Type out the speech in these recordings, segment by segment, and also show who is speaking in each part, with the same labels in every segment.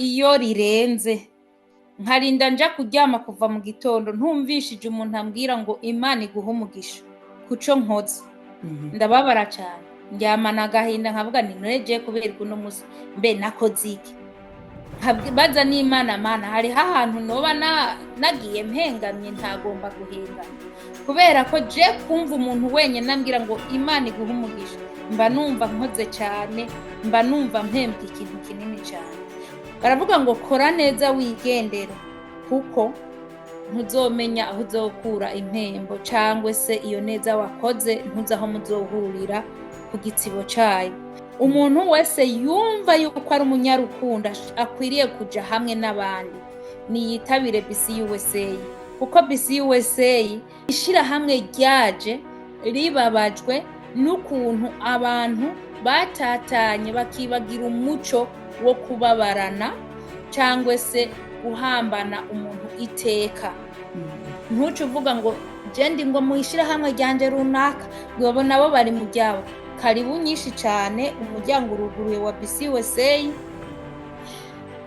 Speaker 1: Iyo rirenze nkarinda nja kuryama kuva mu gitondo ntumvishije umuntu ambwira ngo "Imana iguhe umugisha kuco nkoze", ndababara cyane, ndyamana agahinda, nkavuga nti: "None je kubera uno musi mbe nakoze iki?" Baza n'Imana: "Mana, hariho ahantu noba nagiye mpengamye?" Ntagomba guhengama, kubera ko je kumva umuntu wenyine ambwira ngo "Imana iguhe umugisha", mba numva nkoze cyane, mba numva mpembwe ikintu kinini cyane. Baravuga ngo kora neza wigendera, kuko ntuzomenya aho uzokura impembo, cyangwa se iyo neza wakoze ntuzi aho muzohurira ku gitsibo cyayo. Umuntu wese yumva yuko ari umunyarukundo akwiriye kuja hamwe n'abandi, niyitabire BCUSA, kuko BCUSA ishirahamwe ryaje ribabajwe n'ukuntu abantu batatanye, bakibagira umuco wo kubabarana cyangwa se guhambana umuntu iteka. Ntuce uvuga ngo jendi ngo mu ishyirahamwe ryanje runaka, ngo abo nabo bari mu ryabo. Karibu nyinshi cyane, umuryango uruguruye wa BCUSA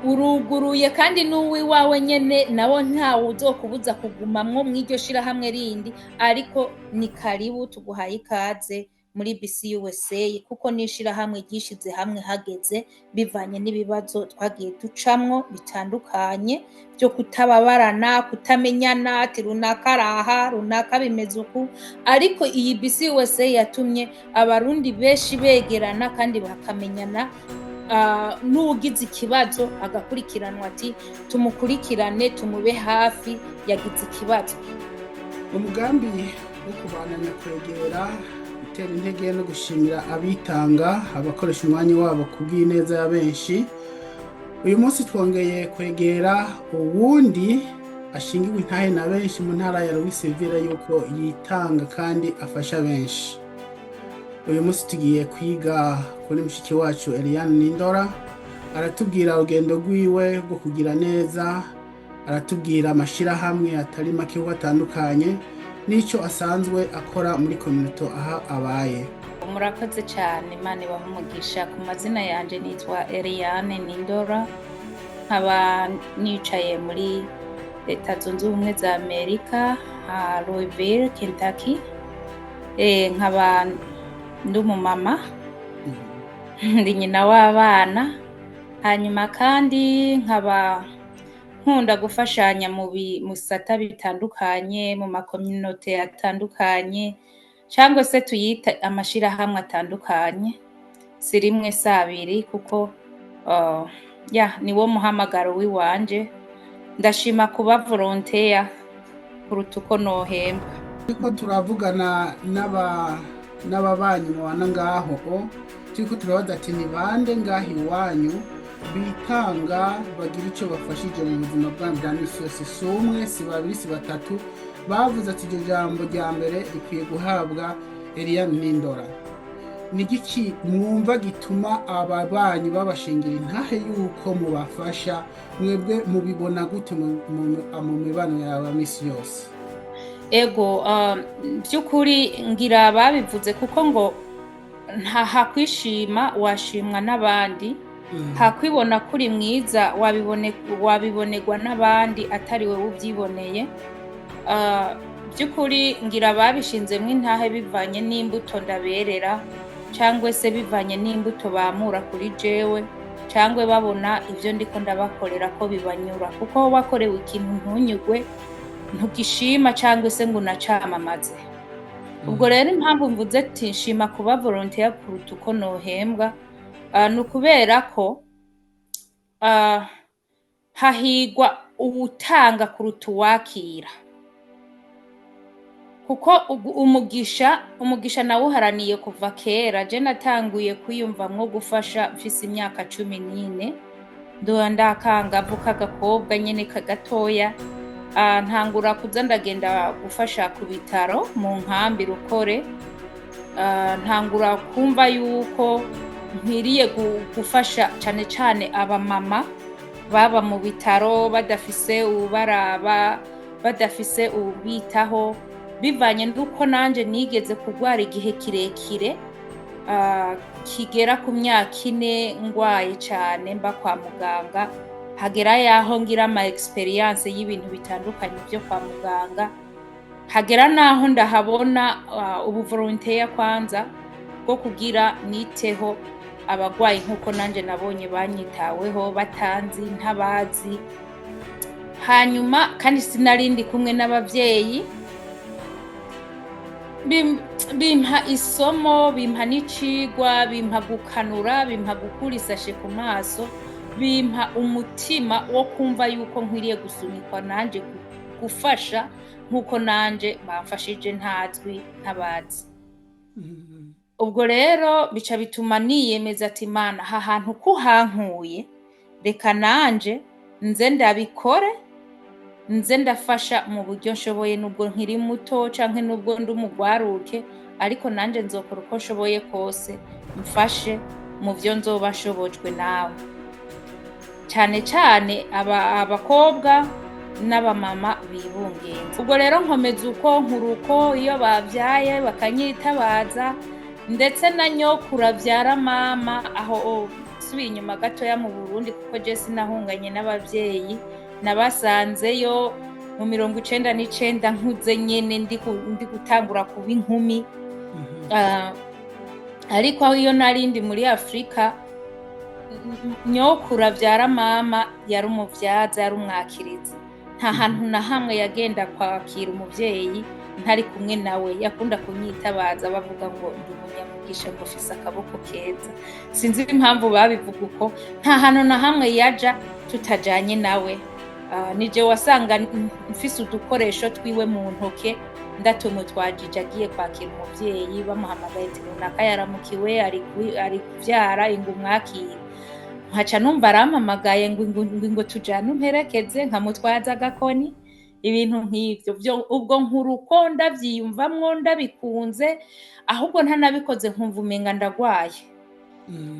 Speaker 1: uruguruye, kandi n'uwiwawe nyene nawo ntawe uzokubuza kugumamwo mw'iryo shirahamwe rindi, ariko ni karibu, tuguhaye ikaze muri BCUSA, kuko ni ishirahamwe ryishize hamwe hageze bivanye n'ibibazo twagiye ducamwo bitandukanye byo kutababarana, kutamenyana, ati runaka araha, runaka bimeze uku. Ariko iyi BCUSA yatumye Abarundi benshi begerana kandi bakamenyana, n'uwugize ikibazo agakurikiranwa, ati tumukurikirane, tumube hafi, yagize ikibazo.
Speaker 2: Umugambi wo kubandanya kwegera, gutera intege no gushimira abitanga, abakoresha umwanya wabo ku bw'ineza ya benshi. Uyu munsi twongeye kwegera uwundi ashingiwe intahe na benshi mu ntara ya Louisville yuko yitanga kandi afasha benshi. Uyu munsi tugiye kwiga kuri mushiki wacu Eliane Nindora. Aratubwira urugendo rwiwe rwo kugira neza, aratubwira amashyirahamwe atari make uko atandukanye n'icyo asanzwe akora muri communauté aho abaye.
Speaker 1: Murakoze cyane, Imana ibaha umugisha. Ku mazina yanjye nitwa Eliane Nindora, nkaba nicaye muri Leta Zunze Ubumwe za Amerika, Louisville, Kentucky. Nkaba ndi umumama, ndi nyina w'abana, hanyuma kandi nkaba nkunda gufashanya mu bisata bitandukanye, mu ma communauté atandukanye, cyangwa se tuyita amashirahamwe atandukanye, si rimwe si abiri, kuko ya niwo muhamagaro w'iwanje. Ndashima kuba volontaire kuruta uko nohembwa.
Speaker 2: Turiko turavugana n'ababanyi mubana ngaho, turiko turabaza ati: "Ni bande ngaho iwanyu bitanga, bagira icyo bafashije mu buzima bwanyu bwa misi yose?" Si umwe, si babiri, si batatu. Bavuze ati: "Iryo jambo rya mbere rikwiye guhabwa Eliane Nindora." Ni igiki mwumva gituma ababanyi babashingira intahe yuko mubafasha? Mwebwe mubibona gute mu mibano yawe ya misi yose?
Speaker 1: Ego, by'ukuri ngira babivuze, kuko ngo nta hakwishima washimwa n'abandi, hakwibona kuri mwiza wabibonerwa n'abandi, atari wowe ubyiboneye. By'ukuri ngira babishinzemwo intahe bivanye n'imbuto ndaberera, cyangwa se bivanye n'imbuto bamura kuri jewe, cyangwa babona ibyo ndiko ndabakorera ko bibanyura, kuko wakorewe ikintu ntunyugwe, ntugishima cyangwa se ngo unacamamaze. Ubwo rero impamvu mvuze ati nshima kuba volontaire kuruta uko nohembwa, ni ukubera ko hahigwa uwutanga kuruta uwakira, kuko umugisha nawuharaniye kuva kera. Je natanguye kwiyumvamwo gufasha mfise imyaka 14, ndoba ndakangavu k'agakobwa nyene kagatoya. Ntangura kuza ndagenda gufasha ku bitaro mu nkambi Rukore. Ntangura kumva yuko nkwiriye gufasha cane cane abamama baba mu bitaro badafise uwubaraba, badafise uwubitaho, bivanye n'uko nanje nigeze kugwara igihe kirekire, kigera ku myaka 4 ngwaye cane, mba kwa muganga. Hagera yaho ngira ama experience y'ibintu bitandukanye byo kwa muganga, hagera naho ndahabona ubu volontaire kwanza bwo kugira niteho abagwayi, nk'uko nanje nabonye banyitaweho batanzi, ntabazi. Hanyuma kandi sinarindi kumwe n'abavyeyi. Bimpa isomo, bimpa n'icigwa, bimpa gukanura, bimpa gukura isashe ku maso, bimpa umutima wo kumva yuko nkwiriye gusunikwa nanje gufasha nk'uko nanje bamfashije ntazwi, ntabazi. Ubwo rero bica bituma niyemeza ati: "Mana, aha hantu kuhankuye, reka nanje nze ndabikore, nze ndafasha mu buryo nshoboye, nubwo nkiri muto canke nubwo ndi umugwaruke, ariko nanje nzokora uko nshoboye kose mfashe mu vyo nzoba nshobojwe nawe, cane cane abakobwa n'abamama bibungenze." Ubwo rero nkomeza uko, nkura uko, iyo bavyaye bakanyitabaza, ndetse na nyokuru avyara mama. Aho subiye inyuma gatoya mu Burundi, kuko je sinahunganye n'abavyeyi, nabasanzeyo mu 99, nkuze nyene, ndi gutangura kuba inkumi. Ariko aho iyo narindi muri Afurika, nyokuru avyara mama yari umuvyaza, yari umwakirizi. Nta hantu na hamwe yagenda kwakira umuvyeyi ntari kumwe nawe. Yakunda kunyitabaza, bavuga ngo ndi umunyamugisha, ngo mfise akaboko keza. Sinzi impamvu babivuga uko. Nta hantu na hamwe yaja tutajanye nawe. Nije wasanga mfise udukoresho twiwe mu ntoke, ndatumutwajije agiye kwakira umuvyeyi, bamuhamagaye ati: "Runaka yaramukiwe, ari kuvyara, ingo umwakire." Nkaca numva arampamagaye ngo tujane umperekeze, nkamutwaza agakoni, ibintu nk'ivyo. Ubwo nkura uko, ndavyiyumvamwo, ndabikunze. Ahubwo ntanabikoze nkumva umenga ndagwaye.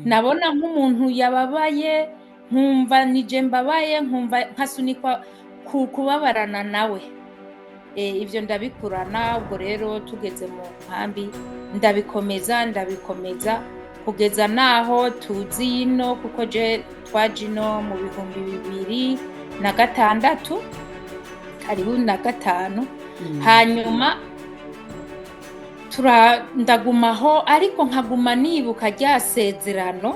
Speaker 1: Nabona nk'umuntu yababaye nkumva nije mbabaye, nkumva nkasunikwa kubabarana nawe. Ivyo ndabikurana. Ubwo rero tugeze mu nkambi ndabikomeza, ndabikomeza kugeza naho tuzi ino, kuko je twaje ino mu 2006, karibu na gatanu. Hanyuma ndagumaho, ariko nkaguma nibuka rya sezerano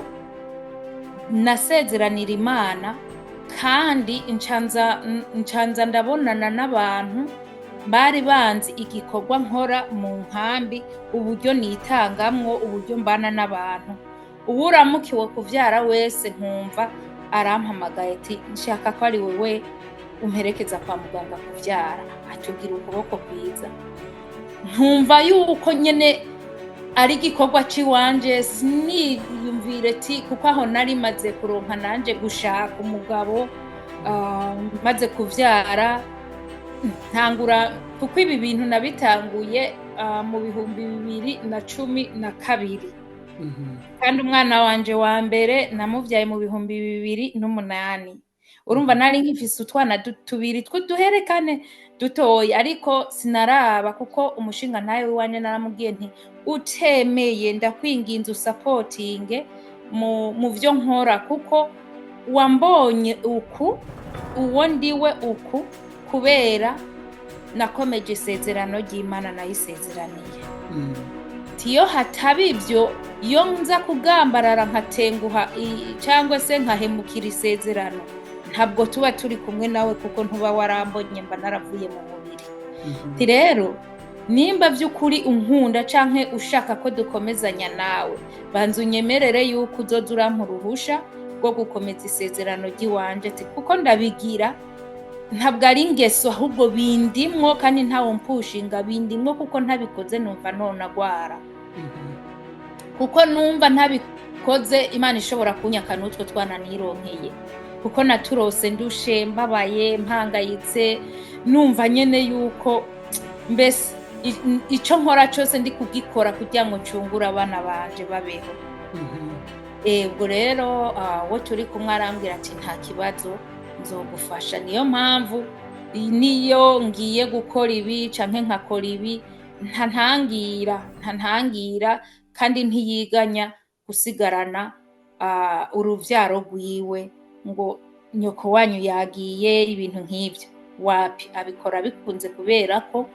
Speaker 1: nasezeranira Imana. Kandi ncanza ndabonana n'abantu bari banzi igikorwa nkora mu nkambi, uburyo nitangamwo, uburyo mbana n'abantu. Uwuramukiwe kuvyara wese nkumva arampamagaye ati: "Nshaka ko ari wewe umperekeza kwa muganga kuvyara, atubwira ukuboko kwiza." Nkumva yuko nyene ari igikorwa c'iwanje. Siniyumvire ti kuko aho nari maze kuronka nanje gushaka umugabo, maze kuvyara, ntangura, kuko ibi bintu nabitanguye mu 2012, kandi umwana wanje wa mbere namuvyaye mu 2008. Urumva nari nkifise utwana tubiri tw'uduherekane dutoya, ariko sinaraba, kuko umushinga ntawe w'iwanje naramubwiye nti: "Utemeye, ndakwinginze usapotinge mu vyo nkora, kuko wambonye uku, uwo ndiwe uku, kubera nakomeje isezerano ry'Imana nayisezeraniye. Iyo hataba ivyo, iyo nza kugambarara nkatenguha cyangwa se nkahemukira isezerano, ntabwo tuba turi kumwe nawe, kuko ntuba warambonye, mba naravuye mu mubiri. Ti rero nimba by'ukuri unkunda canke ushaka ko dukomezanya nawe, banza unyemerere yuko uzoza urampa uruhusha rwo gukomeza isezerano ry'iwanje, ti kuko ndabigira ntabwo ari ingeso, ahubwo bindimwo, kandi ntawe mpushinga, bindimwo, kuko ntabikoze numva nonagwara, kuko numva ntabikoze Imana ishobora kunyaka n'utwo twana nironkeye, kuko naturose ndushe, mbabaye, mpangayitse, numva nyene yuko mbese ico nkora cose ndi kugikora kugira ngo ncungure abana banje babeho." Ubwo rero uwo turi kumwe arambwira ati: "Nta kibazo, nzogufasha." Niyo mpamvu niyo ngiye gukora ibi canke nkakora ibi, ntantangira, ntantangira, kandi ntiyiganya gusigarana uruvyaro rwiwe ngo Nyoko wanyu yagiye, ibintu nk'ibyo. Wapi, abikora bikunze kubera ko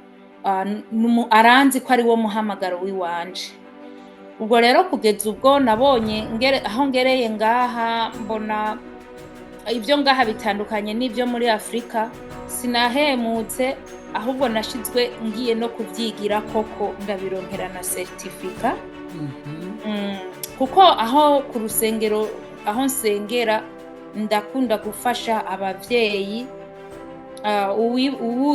Speaker 1: aranzi ko ari wo muhamagaro w'iwanje. Ubwo rero kugeza ubwo nabonye aho ngereye ngaha, mbona ibyo ngaha bitandukanye n'ibyo muri Afurika, sinahemutse, ahubwo nashizwe ngiye no kubyigira koko, ndabironkera na certificat. Kuko aho ku rusengero aho nsengera ndakunda gufasha abavyeyi,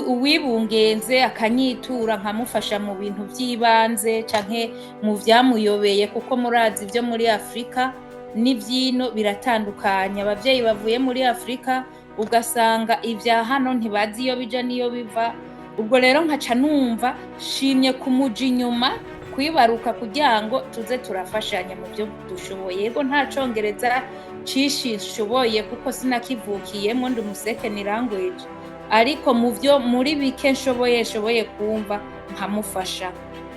Speaker 1: uwibungenze akanyitura nkamufasha mu bintu by'ibanze canke mu vyamuyobeye, kuko murazi ibyo muri Afurika n'ivyino biratandukanye. Abavyeyi bavuye muri Afurika ugasanga ibya hano ntibazi iyo bija n'iyo biva. Ubwo rero nkaca numva shimye kumuja inyuma kwibaruka kugira ngo tuze turafashanya mu byo dushoboye. Yego, nta Congereza cishi nshoboye kuko sinakivukiyemo, ndi umu second language, ariko mu byo muri bike nshoboye kumva nkamufasha.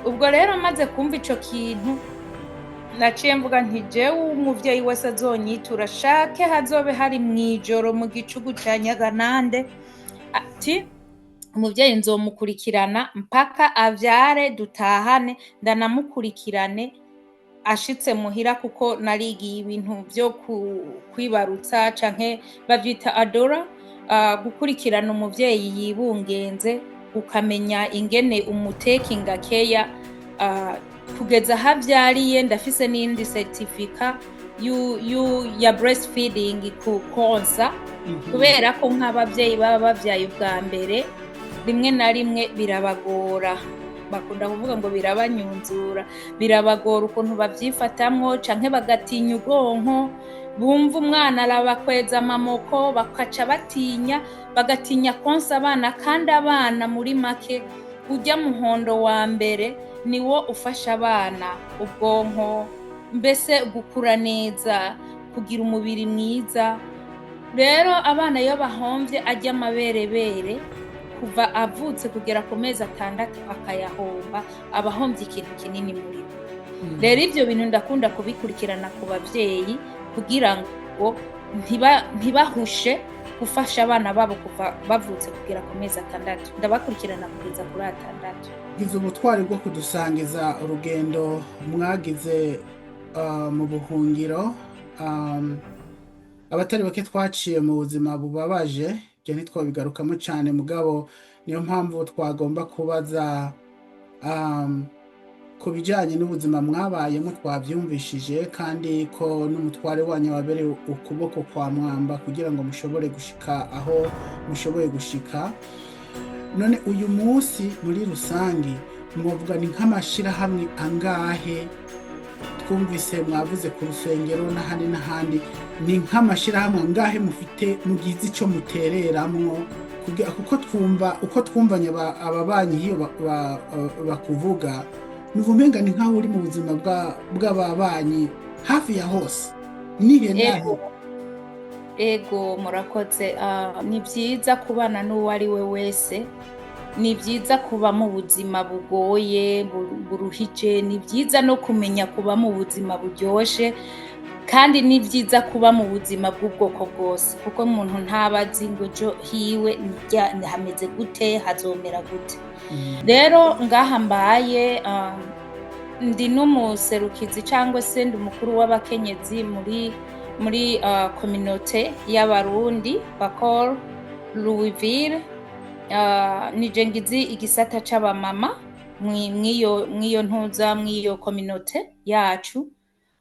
Speaker 1: Ubwo rero maze kumva ico kintu, naciye mvuga nti: "Jewe umuvyeyi wese azonyitura, shake hazobe hari mw'ijoro mu gicugu ca Nyaganande, ati umuvyeyi nzomukurikirana mpaka avyare, dutahane, ndanamukurikirane ashitse muhira", kuko narigiye ibintu vyo kwibarutsa canke bavyita doula, gukurikirana umuvyeyi yibungenze, ukamenya ingene umu taking care kugeza aho avyariye. Ndafise n'iyindi certificat ya breastfeeding, ku konsa, kubera ko nk'abavyeyi baba bavyaye ubwa mbere, rimwe na rimwe birabagora, bakunda kuvuga ngo birabanyunzura, birabagora ukuntu bavyifatamwo, canke bagatinya ubwonko, bumva umwana arabakweza amamoko, bakaca batinya, bagatinya konsa abana. Kandi abana muri make, urya muhondo wa mbere niwo ufasha abana ubwonko mbese gukura neza, kugira umubiri mwiza. Rero abana iyo bahomvye arya amaberebere kuva avutse kugera ku mezi 6, akayahomba, aba ahomvye ikintu kinini muri we. Rero ivyo bintu ndakunda kubikurikirana ku bavyeyi kugira ngo ntibahushe gufasha abana babo kuva bavutse kugera ku mezi 6. Ndabakurikirana kugeza kuri 6.
Speaker 2: Gize ubutwari bwo kudusangiza urugendo mwagize mu buhungiro. Abatari bake twaciye mu buzima bubabaje, ibyo ntitwabigarukamo cyane, mugabo niyo mpamvu twagomba kubaza ku bijyanye n'ubuzima mwabayemo. Twabyumvishije kandi ko n'umutware wanyu wabereye ukuboko kwa mwamba kugira ngo mushobore gushika aho mushoboye gushika. None uyu munsi muri rusange mwavuga ni nk'amashyirahamwe angahe? Twumvise mwavuze ku rusengero n'ahandi n'ahandi. Ni nk'amashyirahamwe angahe mufite mugize icyo mutereramwo? Kuko twumva uko twumvanye ababanyi iyo bakuvuga, numva umenga ni nk'aho uri mu buzima bw'ababanyi hafi ya hose. Nihe nahe?
Speaker 1: Ego, murakoze. Ni byiza kubana n'uwo ari we wese, ni byiza kuba mu buzima bugoye, buruhije, ni byiza no kumenya kuba mu buzima buryoshe, kandi ni byiza kuba mu buzima bw'ubwoko bwose, kuko umuntu ntaba azi ngo ejo hiwe hameze gute, hazomera gute. Rero ngaha mbaye, ndi n'umuserukizi cyangwa se ndi umukuru w'abakenyezi muri communauté y'Abarundi bakor Louisville. Nije ngizi igisata c'abamama mw'iyo ntuza, mw'iyo communauté yacu.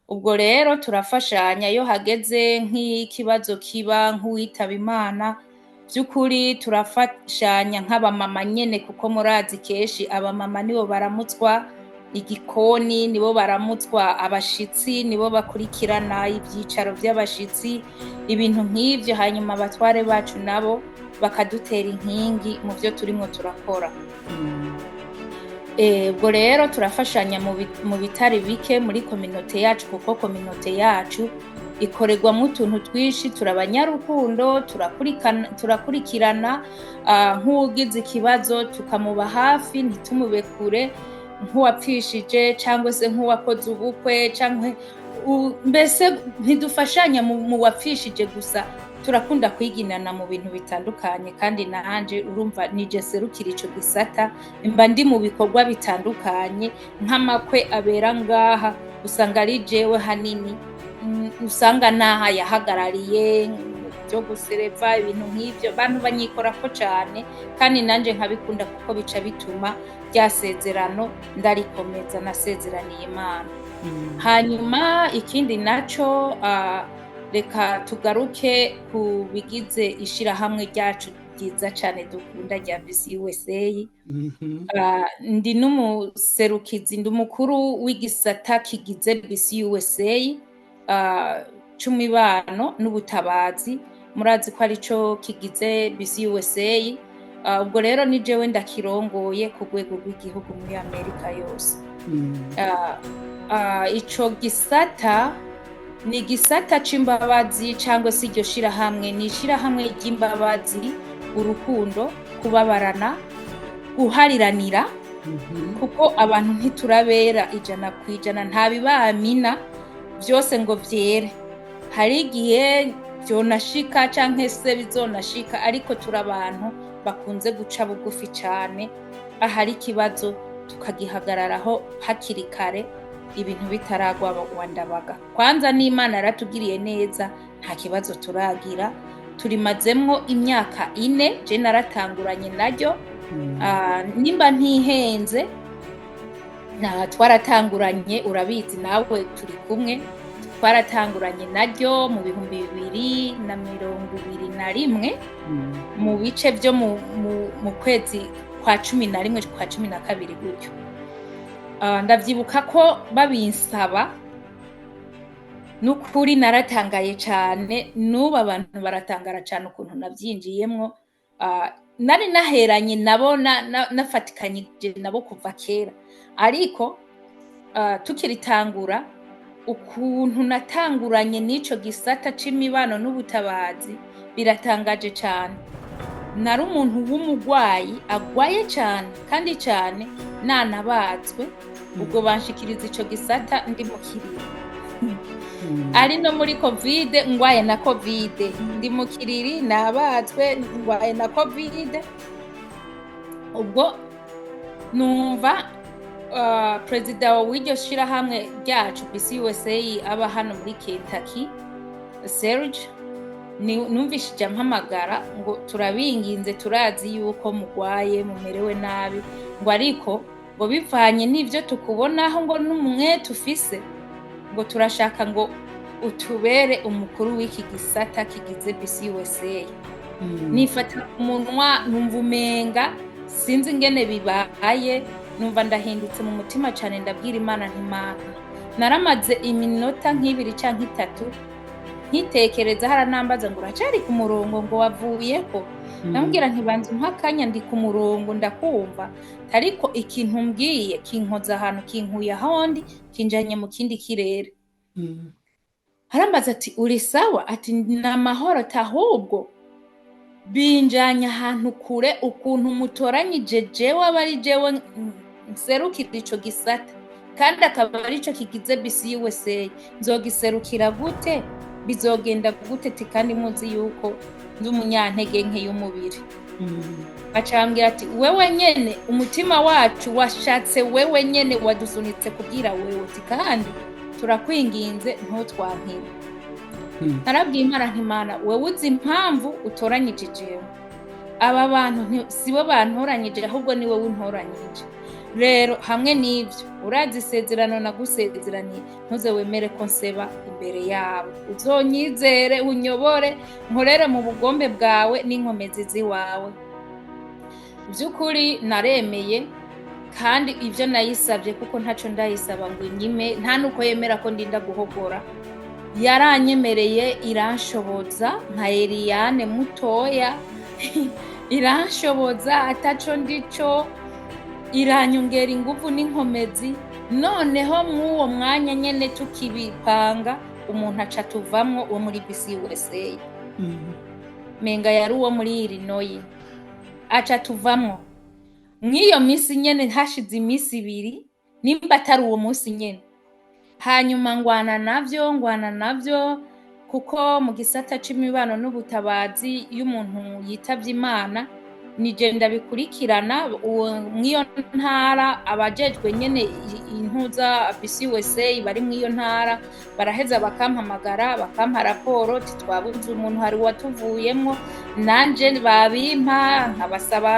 Speaker 1: Ubwo rero turafashanya iyo hageze nk'ikibazo kiba, nk'uwitaba Imana, by'ukuri turafashanya nk'abamama nyene, kuko murazi kenshi abamama nibo baramutswa igikoni, nibo baramutswa abashitsi, nibo bakurikirana ivyicaro vy'abashitsi, ibintu nk'ivyo. Hanyuma abatware bacu nabo bakadutera inkingi mu vyo turimwo turakora. Ubwo rero turafashanya mu bitari bike muri communauté yacu, kuko communauté yacu ikorerwamwo utuntu twinshi. Turabanyarukundo, turakurikirana, nk'uwugize ikibazo tukamuba hafi, ntitumube kure, nk'uwapfishije cyangwa se nk'uwakoze ubukwe cyangwa mbese ntidufashanya mu wapfishije gusa. Turakunda kwiginana mu bintu bitandukanye, kandi nanje urumva nije nserukira ico gisata, mba ndi mu bikorwa bitandukanye nk'amakwe abera ngaha, usanga ari jewe hanini usanga naha yahagarariye byo gusereva ibintu nk'ivyo. Bantu banyikorako cane, kandi nanje nkabikunda kuko bica bituma rya sezerano ndarikomeza nasezeraniye Imana. Hanyuma ikindi naco, reka tugaruke ku bigize ishirahamwe ryacu ryiza cane dukunda rya BCUSA. Ndi n'umuserukizi, ndi umukuru w'igisata kigize BCUSA c'imibano n'ubutabazi. Murazi ko arico kigize BCUSA. Ubwo rero ni jewe ndakirongoye ku rwego rw'igihugu muri Amerika yose. Ico gisata ni igisata c'imbabazi, cyangwa se iryo shirahamwe ni ishirahamwe ry'imbabazi, urukundo, kubabarana, guhariranira, kuko abantu ntiturabera 100%, nta bibamina byose ngo vyere. Hari igihe vyonashika canke se bizonashika, ariko turi abantu bakunze guca bugufi cane. Ahari ikibazo tukagihagararaho hakiri kare, ibintu bitaragwa wandabaga. Kwanza n'Imana yaratugiriye neza, nta kibazo turagira. Turimazemwo imyaka 4, je naratanguranye naryo. Nimba ntihenze, twaratanguranye, urabizi nawe turi kumwe, twaratanguranye naryo mu 2021, mu bice vyo mu kwezi kwa 11, kwa 12 gutyo. Ndavyibuka ko babinsaba, n'ukuri naratangaye cane, n'ubu abantu baratangara cane ukuntu navyinjiyemwo. Nari naheranye nabo, nafatikanyije nabo kuva kera, ariko tukiritangura, ukuntu natanguranye n'ico gisata c'imibano n'ubutabazi biratangaje cane. Nari umuntu w'umugwayi agwaye cane kandi cane, nanabazwe, ubwo banshikiriza ico gisata ndi mu kiriri, ari no muri COVID, ngwaye na COVID, ndi mu kiriri, nabazwe, ngwaye na COVID. Ubwo numva perezida w'iryo shirahamwe ryacu BCUSA aba hano muri Kentucky, Serge, numvishije ampamagara ngo: "Turabinginze, turazi yuko mugwaye, mumerewe nabi," ngo ariko ngo bivanye n'ivyo tukubonaho, ngo n'umwete ufise, ngo turashaka ngo utubere umukuru w'iki gisata kigize BCUSA. Nifata ku munwa, numva umenga sinzi ingene bibaye, numva ndahindutse mu mutima cane. Ndabwira Imana nti: "Mana." Naramaze iminota nk'ibiri canke itatu nkitekereza. Haranambaza ngo: "Uracari ku murongo?" Ngo: "Wavuyeko?" Ndamubwira nti: "Banza umpe akanya, ndi ku murongo, ndakumva, ariko ikintu mbwiye kinkoza ahantu, kinkuye ahondi, kinjanye mu kindi kirere." Arambaza ati: "Uri sawa?" Ati: "Ni amahoro." Ati: "Ahubwo binjanye ahantu kure, ukuntu mutoranyije jewe aba ari jewe nserukira ico gisata, kandi akaba arico kigize BCUSA, nzogiserukira gute? Bizogenda gute?" Ati: "Kandi muzi yuko ndi umunyantege nke y'umubiri." Baca bambwira ati: "Wewe nyene, umutima wacu washatse wewe nyene, wadusunitse kubwira wewe." Ati: "Kandi turakwinginze, ntutwankire." Narabwiye Imana nti: "Imana, wewe uzi impamvu utoranyije jewe. Aba bantu sibo bantoranyije, ahubwo ni wowe untoranyije. Rero hamwe n'ivyo, urazi isezerano nagusezeraniye, ntuze wemere ko nseba imbere yabo. Uzonyizere, unyobore, nkorere mu bugombe bwawe n'inkomezi ziwawe." By'ukuri naremeye, kandi ibyo nayisabye, kuko ntaco ndayisaba ngo inyime, nta nuko yemera ko ndinda guhogora, yaranyemereye, iranshoboza nka Eliane mutoya, iranshoboza ataco ndico, iranyongera inguvu n'inkomezi. Noneho mw'uwo mwanya nyene tukibipanga, umuntu aca tuvamwo wo muri BCUSA, menga yari uwo muri Illinois, aca tuvamwo mw'iyo minsi nyene. Hashize iminsi 2, nimba atari uwo munsi nyene. Hanyuma ngwana navyo, ngwana navyo. Kuko mu gisata c'imibano n'ubutabazi, iyo umuntu yitavye Imana, nije ndabikurikirana. Uwo mw'iyo ntara, abajejwe nyene intuza BCUSA bari mw'iyo ntara baraheza bakampamagara, bakampa raporo ati: "Twabuze umuntu, hari uwatuvuyemwo." Nanje babimpa, nkabasaba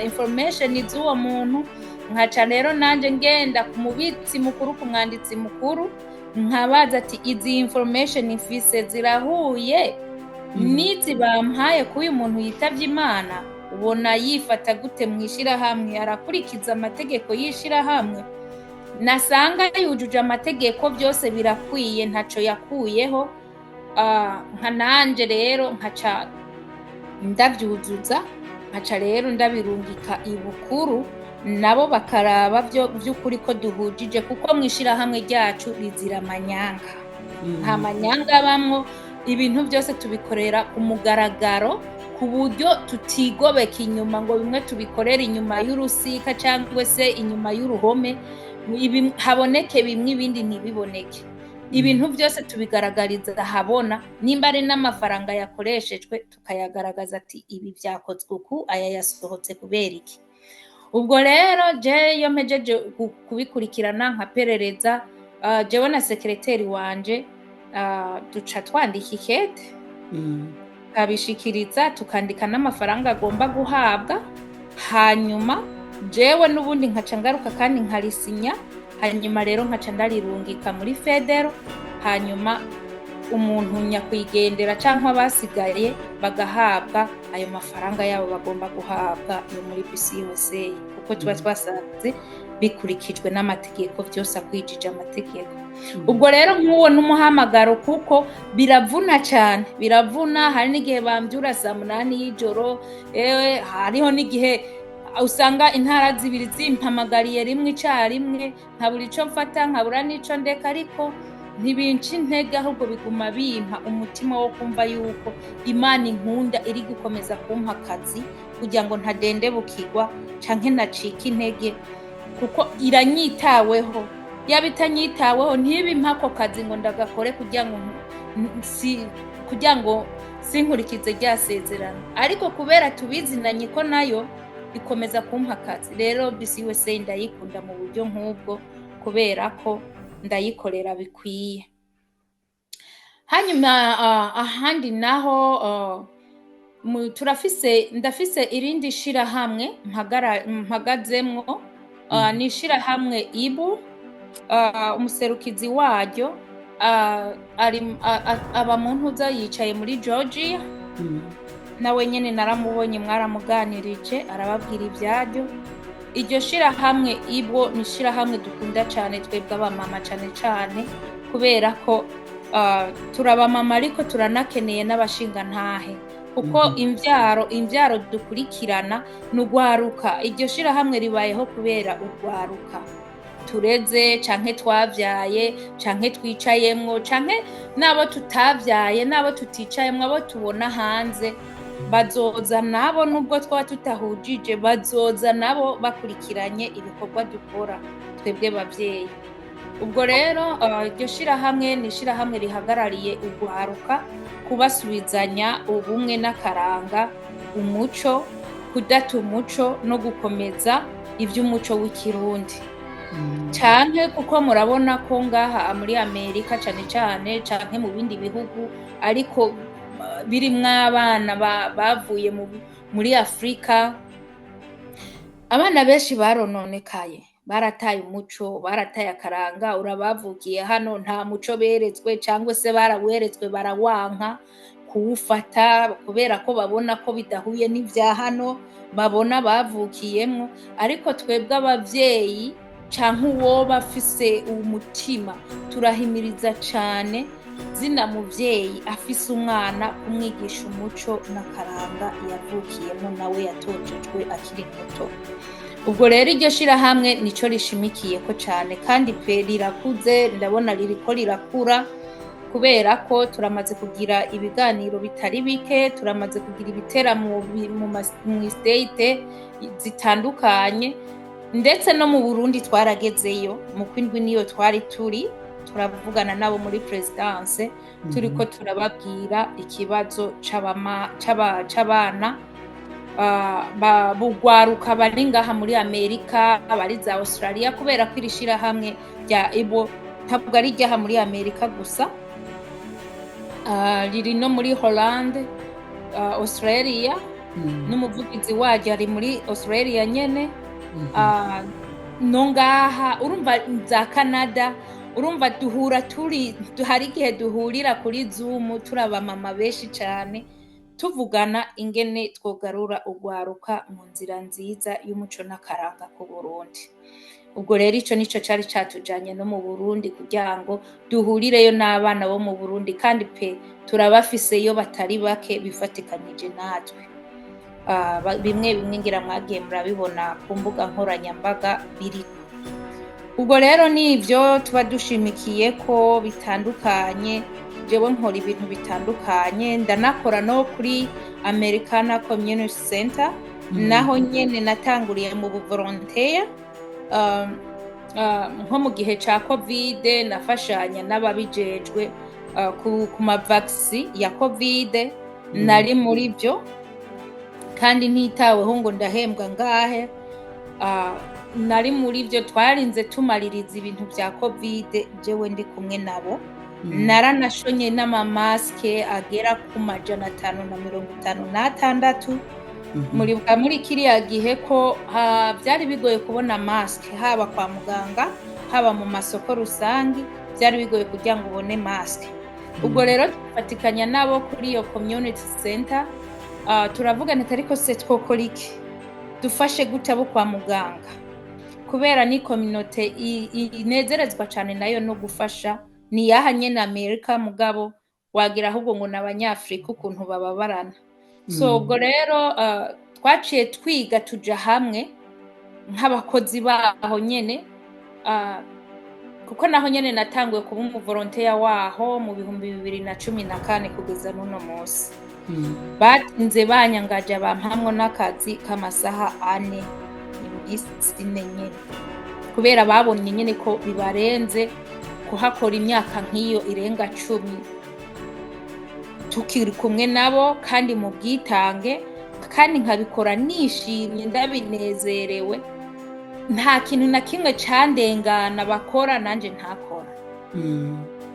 Speaker 1: information z'uwo muntu, nkaca rero nanje ngenda ku mubitsi mukuru, ku mwanditsi mukuru, nkabaza ati: "Izi information mfise zirahuye n'izi bampaye k'uyu muntu yitavye Imana? Ubona yifata gute mw'ishirahamwe? Arakurikiza amategeko y'ishirahamwe?" Nasanga yujuje amategeko, byose birakwiye, ntaco yakuyeho, nka nanje rero nkaca ndavyuzuza, nkaca rero ndabirungika ibukuru, nabo bakaraba vyo vy'ukuri ko duhujije, kuko mw'ishirahamwe ryacu rizira amanyanga, nta manyanga abamwo. Ibintu byose tubikorera ku mugaragaro, ku buryo tutigobeka inyuma ngo bimwe tubikorere inyuma y'urusika cyangwa se inyuma y'uruhome, haboneke bimwe ibindi ntibiboneke. Ibintu byose tubigaragariza ahabona. Nimba ari n'amafaranga yakoreshejwe, tukayagaragaza ati: "Ibi byakozwe uku, aya yasohotse kubera iki?" Ubwo rero je iyo mpejeje kubikurikirana, nkaperereza, jewe na sekereteri wanje, duca twandika ikete, tukabishikiriza, tukandika n'amafaranga agomba guhabwa. Hanyuma jewe n'ubundi nkaca ngaruka kandi nkarisinya. Hanyuma rero nkaca ndarirungika muri federal, hanyuma umuntu nyakwigendera cyangwa abasigaye bagahabwa ayo mafaranga yabo bagomba guhabwa yo muri BCUSA, kuko tuba twasanze bikurikijwe n'amategeko, byose akwijije amategeko. Ubwo rero nk'uwo n'umuhamagaro, kuko biravuna cyane, biravuna. Hari n'igihe bambyura saa 8 y'ijoro. Ewe, hariho n'igihe usanga intara zibiri zimpamagariye rimwe icyarimwe, nkabura ico mfata, nkabura n'ico ndeka. Ariko ntibinca intege, ahubwo biguma bimpa umutima wo kumva yuko Imana inkunda, iri gukomeza kumpa akazi kugira ngo ntadendebukirwa canke nacika intege, kuko iranyitaweho. Yaba itanyitaweho, ntibimpa ako kazi ngo ndagakore kugira ngo si kugira ngo sinkurikize rya sezerano. Ariko kubera tubizinanye ko nayo ikomeza kumpa akazi, rero BCUSA ndayikunda mu buryo nk'ubwo, kubera ko ndayikorera bikwiye. Hanyuma ahandi naho, turafise, ndafise irindi shirahamwe mpagazemwo, ni ishirahamwe ibu. Umuserukizi waryo ari aba mu ntuza, yicaye muri Georgia. Nawe nyene naramubonye, mwaramuganirije, arababwira ivyaryo. Iryo shirahamwe ibwo ni ishirahamwe dukunda cane twebwe abamama, cane cane kubera ko turabamama, ariko turanakeneye n'abashingantahe, kuko imvyaro dukurikirana ni urwaruka. Iryo shirahamwe ribayeho kubera urwaruka tureze, canke twavyaye, canke twicayemwo, canke n'abo tutavyaye, n'abo tuticayemwo, abo tubona hanze bazoza nabo, nubwo twaba tutahujije, bazoza nabo bakurikiranye ibikorwa dukora twebwe bavyeyi. Ubwo rero iryo shirahamwe ni ishirahamwe rihagarariye urwaruka, kubasubizanya ubumwe n'akaranga, umuco, kudata umuco no gukomeza ivy'umuco w'Ikirundi. Canke kuko murabona ko ngaha muri Amerika cane cane, canke mu bindi bihugu ariko birimwo abana bavuye muri Afrika, abana benshi barononekaye, barataye umuco, barataye akaranga. Urabavukiye hano, nta muco beretswe, cangwa se baraweretswe barawanka kuwufata, kubera ko babona ko bidahuye n'ivya hano babona bavukiyemwo. Ariko twebwe abavyeyi, canke uwoba afise umutima, turahimiriza cane zina muvyeyi afise umwana kumwigisha umuco n'akaranga yavukiyemo, nawe yatojejwe akiri muto. Ubwo rero iryo shirahamwe nico rishimikiyeko cane, kandi pe rirakuze, ndabona ririko rirakura, kubera ko turamaze kugira ibiganiro bitari bike, turamaze kugira ibiteramo mu state zitandukanye, ndetse no mu Burundi twaragezeyo mu kwindwi niyo twari turi. turavugana nabo muri présidence, turiko turababwira ikibazo c'abana bugwaruka bari ngaha muri Amerika, bari za Australia, kubera ko iri shirahamwe rya Ibo ntabwo ari iryaha muri Amerika gusa, riri no muri Hollande, Australia, n'umuvugizi waryo ari muri Australia nyene, no ngaha urumva za Canada. Urumva duhura turi, hari igihe duhurira kuri Zoom turi abamama benshi cane, tuvugana ingene twogarura urwaruka mu nzira nziza y'umuco n'akaranga ku Burundi. Ubwo rero ico nico cari catujanye no mu Burundi, kugira ngo duhurireyo n'abana bo mu Burundi, kandi pe turabafiseyo batari bake bifatikanije natwe. Bimwe bimwe ngira mwagiye murabibona ku mbuga nkoranyambaga biriko. Ubwo rero nivyo tuba dushimikiye ko bitandukanye. Jewe nkora ibintu bitandukanye, ndanakora no kuri Americana Community Center. Naho nyene natanguriye mu buvolonteya, nko mu gihe ca Covid nafashanya n'ababijejwe ku ma vaccin ya Covid. Nari muri byo kandi ntitaweho ngo ndahembwa ngahe. Nari muri byo, twarinze tumaririza ibintu vya Covid jewe ndi kumwe nabo. Naranashonye n'ama masques agera ku 556. Muribuka muri kiriya gihe ko vyari bigoye kubona masque, haba kwa muganga, haba mu masoko rusangi, vyari bigoye kugira ngo ubone masque. Ubwo rero dufatikanya nabo kuri iyo community center, turavugana ati: "Ariko se twokora iki? Dufashe gute abo kwa muganga?" Kubera ni communauté inezerezwa cane nayo no gufasha. Ni yaha nyene Amerika, mugabo wagira ahubwo ngo ni Abanyafrika ukuntu bababarana. So ubwo rero twaciye twiga, tuja hamwe nk'abakozi baho nyene, kuko naho nyene natanguye kuba umuvolonteya waho mu 2014 kugeza n'uno munsi. Batinze banyangaje, bampamwo n'akazi k'amasaha 4 iminsi 4 nyene, kubera babonye nyene ko bibarenze kuhakora imyaka nk'iyo irenga 10 tukiri kumwe nabo, kandi mu bwitange, kandi nkabikora nishimye, ndabinezerewe. Nta kintu na kimwe candengana bakora nanje ntakora.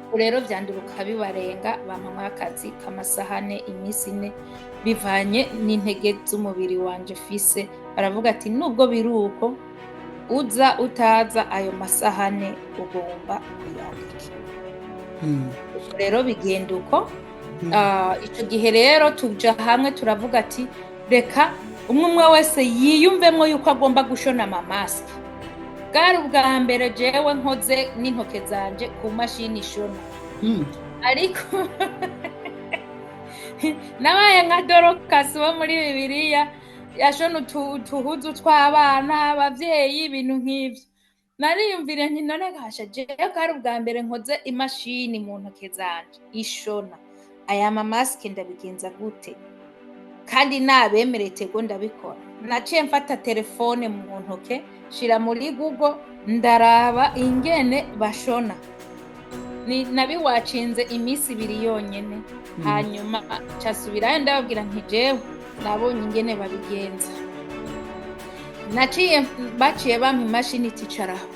Speaker 1: Ubu rero vyanduruka bibarenga, bampamwo akazi k'amasaha 4 iminsi 4, bivanye n'intege z'umubiri wanje fise. Baravuga ati: "Nubwo biri uko, uza utaza, ayo masaha 4 ugomba kuyandika." Rero bigenda uko. Ico gihe rero tuja hamwe, turavuga ati: "Reka umwe umwe wese yiyumvemwo yuko agomba gushona ama masques." Bwari ubwa mbere jewe nkoze n'intoke zanje ku mashini ishona, ariko nabaye nka Dorokasi wo muri Bibiliya yashona utuhuzu tw'abana, abavyeyi, ibintu nk'ivyo. Nariyumvire nti: "None gasha, jewe bwari ubwa mbere nkoze imashini mu ntoke zanje ishona aya ma masques, ndabigenza gute kandi nabemereye tego ndabikora?" Naciye mfata telefone mu ntoke, shira muri Google, ndaraba ingene bashona. Nabiwacinze iminsi 2 yonyene, hanyuma casubirayo, ndababwira nti: "Jewe nabonye ingene babigenza." Naciye, baciye bampa imashini, ticaraho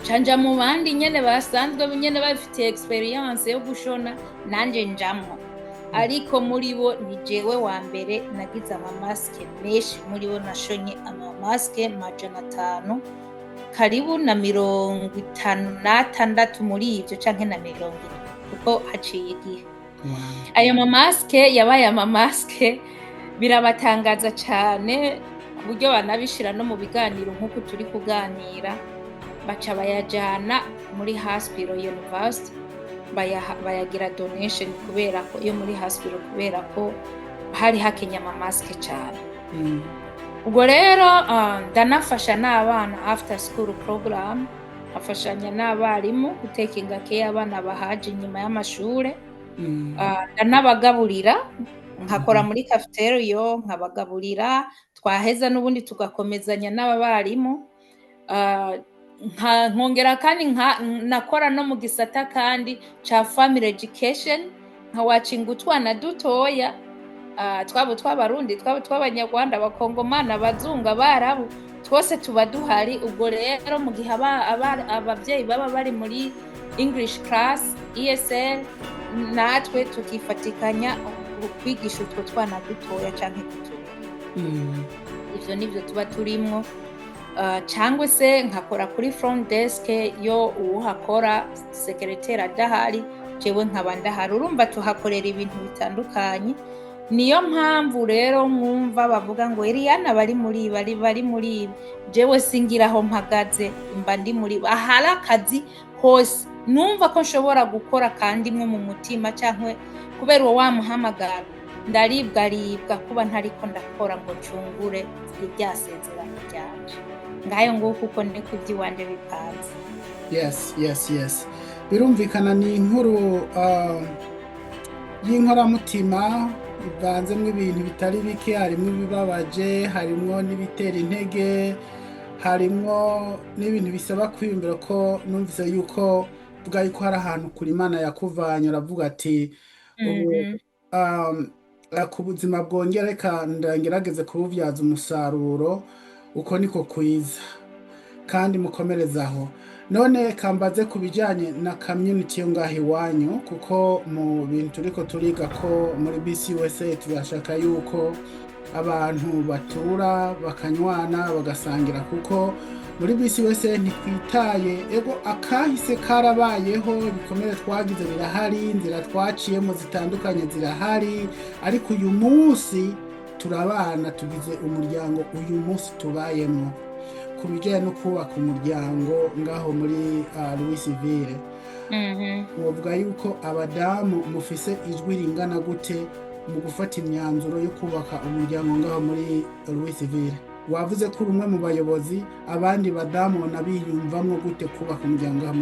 Speaker 1: canja mu bandi nyene basanzwe nyene bafitiye expérience yo gushona, nanje njamwo. Ariko muri bo ni jewe wa mbere nagize ama masques menshi muri bo. Nashonye ama masques 556 muri ivyo, canke na 70, kuko haciye igihe. Ayo ma masques yabaye ama masques, birabatangaza cane ku buryo banabishira no mu biganiro nk'uko turi kuganira. Baca bayajana muri hospital university, bayagira donation, kubera ko iyo muri hospital, kubera ko hari hakenye ama masques cane. Ubwo rero ndanafasha n'abana after school program, nkafashanya n'abarimu gutekinga care abana bahaje inyuma y'amashure. Ndanabagaburira, nkakora muri cafeteria, nkabagaburira, twaheza n'ubundi tugakomezanya n'abarimu. Nkongera kandi nakora no mu gisata kandi ca family education, nkawacinga utwana dutoya, twaba tw'Abarundi, twaba tw'Abanyarwanda, Abakongomani, Abazungu, Abarabu, twose tuba duhari. Ubwo rero mu gihe abavyeyi baba bari muri English class, ESL, natwe tukifatikanya kwigisha utwo twana dutoya canke kuturera. Ivyo nivyo tuba turimwo. Cangwa se nkakora kuri front desk, yo uwuhakora secrétaire adahari, jewe nkaba ndahari. Urumva tuhakorera ibintu bitandukanye. Niyo mpamvu rero mwumva bavuga ngo Eliana bari muri ibi, bari muri ibi. Jewe singira aho mpagaze, mba ndi muri ahari akazi hose numva ko nshobora gukora, kandi imwe mu mutima canke kubera uwo wamuhamagara, ndaribwaribwa kuba ntariko ndakora ngo ncungure rya sezerano ryanje. Ngayo nguko uko niko ivy'iwanje bipanze.
Speaker 2: Yes, birumvikana, ni inkuru y'inkoramutima ivanzemo ibintu bitari bike. Harimo ibibabaje, harimo n'ibitera intege, harimo n'ibintu bisaba kwiyumvira, ko numvise yuko vuga yuko hari ahantu kure Imana yakuvanye, uravuga ati ubu ku buzima bwongera reka ngerageze kububyaza umusaruro. Uko niko kwiza kandi mukomereze aho. None kambaze ku bijyanye na community yo ngaho iwanyu, kuko mu bintu turiko turiga ko muri BCUSA turashaka yuko abantu batura, bakanywana, bagasangira, kuko muri BCUSA ntitwitaye ego akahise karabayeho, ibikomere twagize birahari, inzira twaciyemo zitandukanye zirahari, ariko uyu munsi turabana, tugize umuryango uyu munsi tubayemo. Ku bijyanye no kubaka umuryango ngaho muri Louisville, wovuga yuko abadamu mufise ijwi ringana gute mu gufata imyanzuro yo kubaka umuryango ngaho muri Louisville? Wavuze ko uri umwe mu bayobozi, abandi badamu biyumvamwo gute kubaka umuryango ngaho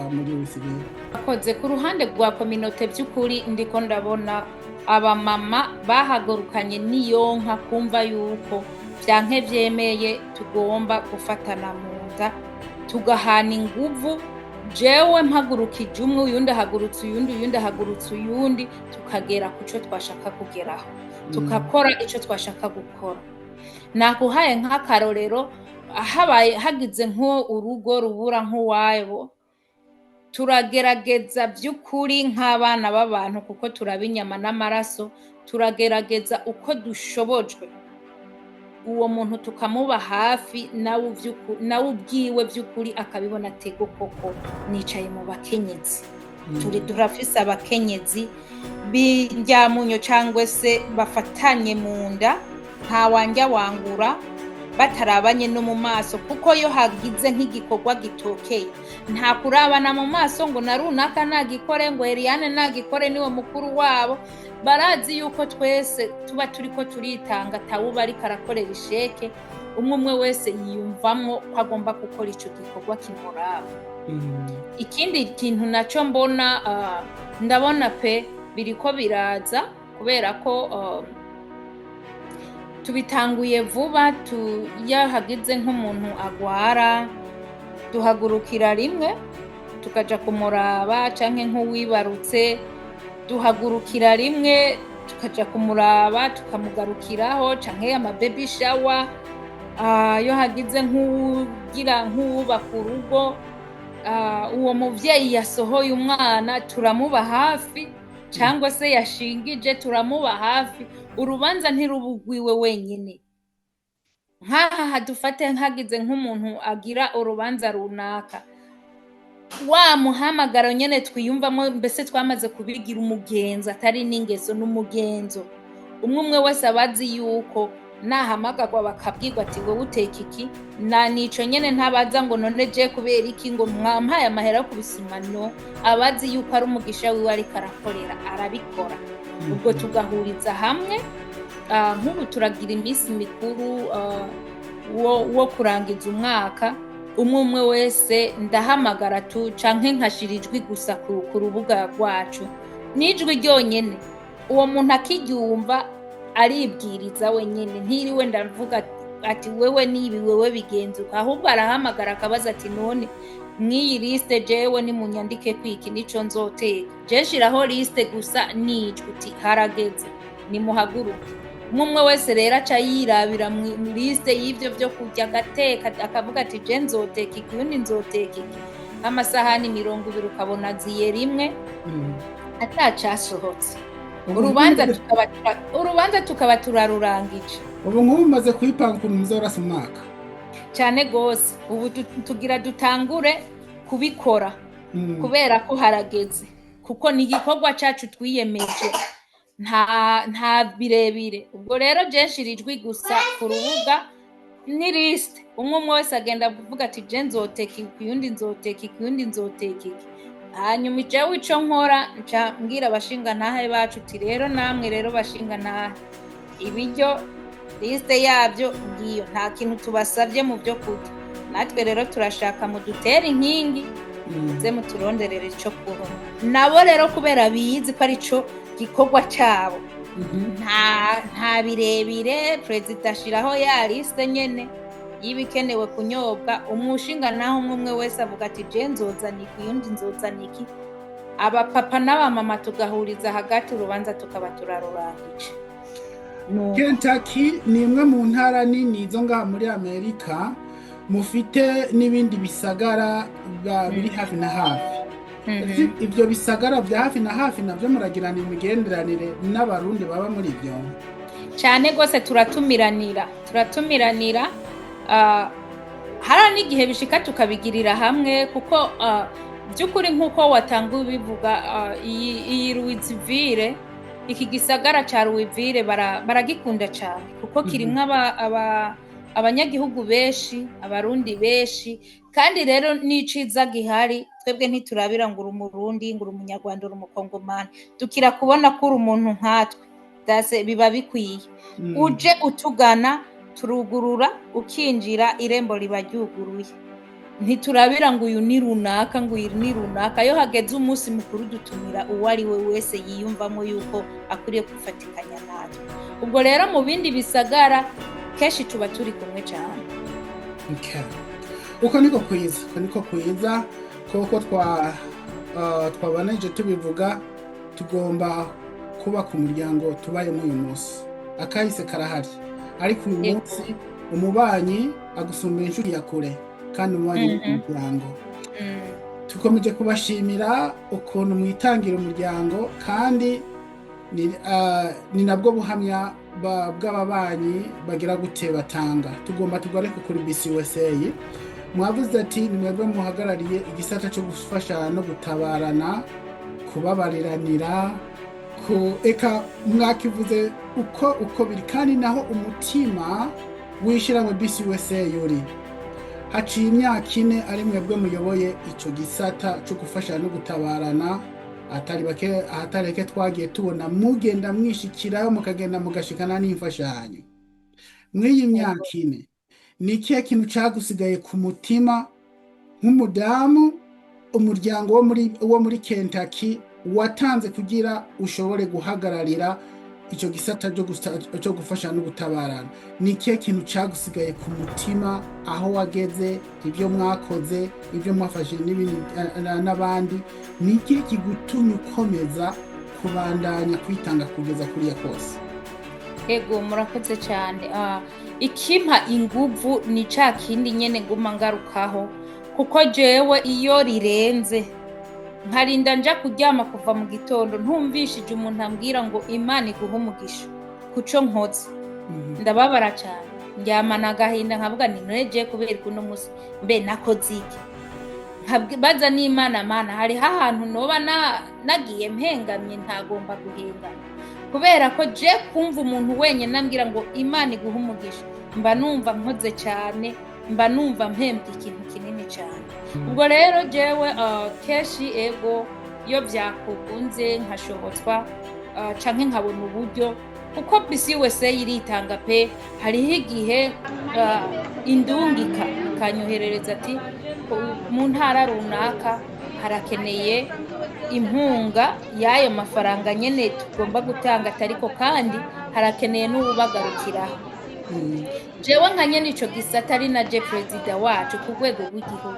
Speaker 2: muri Louisville?
Speaker 1: Akoze ku ruhande rwa communauté, by'ukuri ndiko ndabona abamama bahagurukanye n'iyonka kumva yuko vyanke vyemeye tugomba gufatana mu nda, tugahana inguvu. Jewe mpagurukije umwe, uyundi ahagurutse uyundi, uyundi ahagurutse uyundi, tukagera ku co twashaka kugeraho, tukakora ico twashaka gukora. Nakuhaye nk'akarorero, habaye hagize nko urugo rubura nk'uwabo, turagerageza by'ukuri nk'abana b'abantu, kuko turaba inyama n'amaraso, turagerageza uko dushobojwe uwo muntu tukamuba hafi, nawe ubwiwe by'ukuri akabibona atego koko nicaye mu bakenyezi. Turi turafise abakenyezi b'indyamunyo cyangwa se bafatanye mu nda, nta wanjya wangura, batarabanye no mu maso, kuko iyo hagize nk'igikorwa gitokeye nta kurabana mu maso ngo na runaka nagikore, ngo Eliane nagikore niwe mukuru wabo. Barazi yuko twese tuba turiko turitanga, atawuba ariko arakorera isheke. Umwe umwe wese yiyumvamwo ko agomba gukora ico gikorwa kimuraba. Ikindi kintu naco mbona, ndabona pe biriko biraza, kubera ko tubitanguye vuba. Iyo hagize nk'umuntu agwara, duhagurukira rimwe tukaja kumuraba, canke nk'uwibarutse duhagurukira rimwe tukaja kumuraba, tukamugarukiraho, canke ama baby shower. Iyo hagize nk'uwugira nk'uwubaka urugo, uwo muvyeyi yasohoye umwana turamuba hafi, cyangwa se yashingije turamuba hafi. Urubanza ntirubugwiwe wenyine. Nk'aha hadufate hagize nk'umuntu agira urubanza runaka, wa muhamagaro nyene twiyumvamo, mbese twamaze kubigira umugenzo, atari n'ingeso, n'umugenzo. Umwe umwe wese aba azi yuko nahamagarwa bakabwirwa ati wowe uteka iki na nico nyene, ntabaza ngo none je kubera iki, ngo mwampaye amahera yo kubisuma. No aba azi yuko ari umugisha wiwe ariko arakorera, arabikora. Ubwo tugahuriza hamwe. Nk'ubu turagira iminsi mikuru wo kurangiza umwaka. Umwe umwe wese ndahamagara tu canke nkashira ijwi gusa ku rubuga rwacu, n'ijwi ryonyene uwo muntu akiryumva aribwiriza wenyene, ntiriwe ndavuga. Ati wewe nibi, wewe bigenzuka. Ahubwo arahamagara akabaza ati: "None mw'iyi liste jewe nimunyandike kwiki nico nzoteka?" Je nshiraho liste gusa nijwi uti: "Harageze, nimuhaguruke." Umwe wese rero aca yirabira mu liste y'ivyo vyo kurya, agateka, akavuga ati: "Je nzoteka iki, undi nzoteka iki." Nk'amasahani 20 ukabona aziye rimwe atacasohotse. Urubanza tukaba turarurangije.
Speaker 2: Ubu nk'ubu umaze kuyipanga ukuntu muzorasa umwaka?
Speaker 1: Cyane gose. Ubu tugira dutangure kubikora kubera ko harageze, kuko ni igikorwa cacu twiyemeje, nta birebire. Ubwo rero je nshira ijwi gusa ku rubuga ni liste, umwe umwe wese agenda kuvuga ati: "Je nzoteka iki, uyundi nzoteka iki, uyundi nzoteka iki." Hanyuma jewe ico nkora, nca mbwira abashingantahe bacu uti: "Rero namwe rero bashingantahe, ibiryo liste yabyo ngiyo, nta kintu tubasabye mu byo kurya. Natwe rero turashaka mudutere inkingi, muze muturonderere ico kunywa." Nabo rero kubera bizi ko arico gikorwa cabo, nta birebire, perezida ashiraho ya liste nyene y'ibikenewe kunyobwa. Umushinga naho umwe umwe wese avuga ati: "Je nzozana iki, uyundi nzozana iki." Abapapa n'abamama tugahuriza hagati, urubanza tukaba turarurangije. Nuko.
Speaker 2: Kentucky ni imwe mu ntara nini zo ngaha muri Amerika, mufite n'ibindi bisagara biri hafi na hafi. Ivyo bisagara vya hafi na hafi navyo muragirana imigenderanire n'Abarundi baba muri ivyo?
Speaker 1: Cyane rwose, turatumiranira, turatumiranira. Hari n'igihe bishika tukabigirira hamwe, kuko by'ukuri nk'uko watanga ubivuga, iyi Louisville, iki gisagara ca Louisville baragikunda cyane kuko kirimwo abanyagihugu benshi, Abarundi benshi. Kandi rero n'iciza gihari, twebwe ntiturabira ngo uri Umurundi, ngo uri Umunyarwanda, uri Umukongomani. Dukira kubona ko uri umuntu nkatwe, dase biba bikwiye. Uje utugana, turugurura ukinjira, irembo riba ryuguruye. Ntiturabira ngo uyu ni runaka, ngo uyu ni runaka. Iyo hageze umunsi mukuru, dutumira uwo ari we wese yiyumvamo yuko akwiriye kwifatikanya natwe. Ubwo rero mu bindi bisagara kenshi tuba turi kumwe cyane.
Speaker 2: Okay. Uko niko kwiza, uko niko kwiza koko twabanije tubivuga. Tugomba kubaka umuryango tubayemo uyu munsi. Akahise karahari, ariko uyu munsi umubanyi agusumba inshuti ya kure, kandi umubanyi ni umuryango. Tukomeje kubashimira ukuntu mwitangira umuryango, kandi ni nabwo buhamya bw'ababanyi bagira gute batanga. Tugomba tugaruke kuri BCUSA. Mwavuze ati ni mwebwe muhagarariye igisata cyo gufasha no gutabarana, kubabariranira, ku eka mwakivuze uko biri, kandi naho umutima w'ishyirahamwe BCUSA uri. Haciye imyaka 4 ari mwebwe muyoboye ico gisata cyo gufasha no gutabarana. Atari bake, ahatari hake twagiye tubona mugenda mwishikirayo, mukagenda mugashikana n'imfashanyo. Mw'iyi myaka 4, ni ikihe kintu cagusigaye ku mutima nk'umudamu umuryango wo muri Kentucky watanze kugira ushobore guhagararira ico gisata cyo gufasha no gutabarana? Ni ikihe kintu cagusigaye ku mutima aho wageze, ibyo mwakoze, ibyo mwafashe n'ibindi n'abandi? Ni ikihe kigutumye ukomeza kubandanya kwitanga kugeza kuriya kose?
Speaker 1: Ego, murakoze cyane. Ikimpa inguvu ni ca kindi nyene nguma ngarukaho, kuko jewe iyo rirenze nkarinda nja kuryama kuva mu gitondo ntumvishije umuntu ambwira ngo "Imana iguhe umugisha kuco nkoze", ndababara cyane, ndyamana agahinda, nkavuga nti: "None je kubera uno musi mbe nakoze iki?" Nkabaza n'Imana: "Mana, hariho ahantu noba nagiye mpengamye?" Ntagomba guhengama, kubera ko je kumva umuntu wenyine ambwira ngo "Imana iguhe umugisha", mba numva nkoze cyane, mba numva mpembwe ikintu kinini cyane. Ubwo rero jewe kenshi, ego, iyo byakunze nkashobotswa canke nkabona uburyo, kuko BCUSA iritanga pe, hariho igihe indungika ikanyoherereza ati: "Mu ntara runaka harakeneye inkunga y'ayo mafaranga nyene tugomba gutanga, atariko kandi harakeneye n'uwubagarukiraho." Jewe nka nyene ico gisata, ari na je perezida wacu ku rwego rw'igihugu,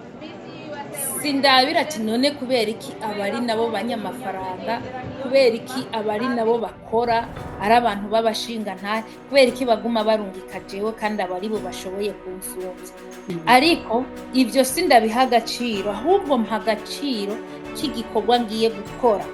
Speaker 1: sindabira ati none kubera iki abari nabo banyamafaranga, kubera iki abari nabo bakora ari abantu b'abashingantahe, kubera iki baguma barungika jewe kandi abari bo bashoboye kunsumvya? Ariko ivyo sindabiha agaciro, ahubwo mpa agaciro k'igikorwa ngiye gukora.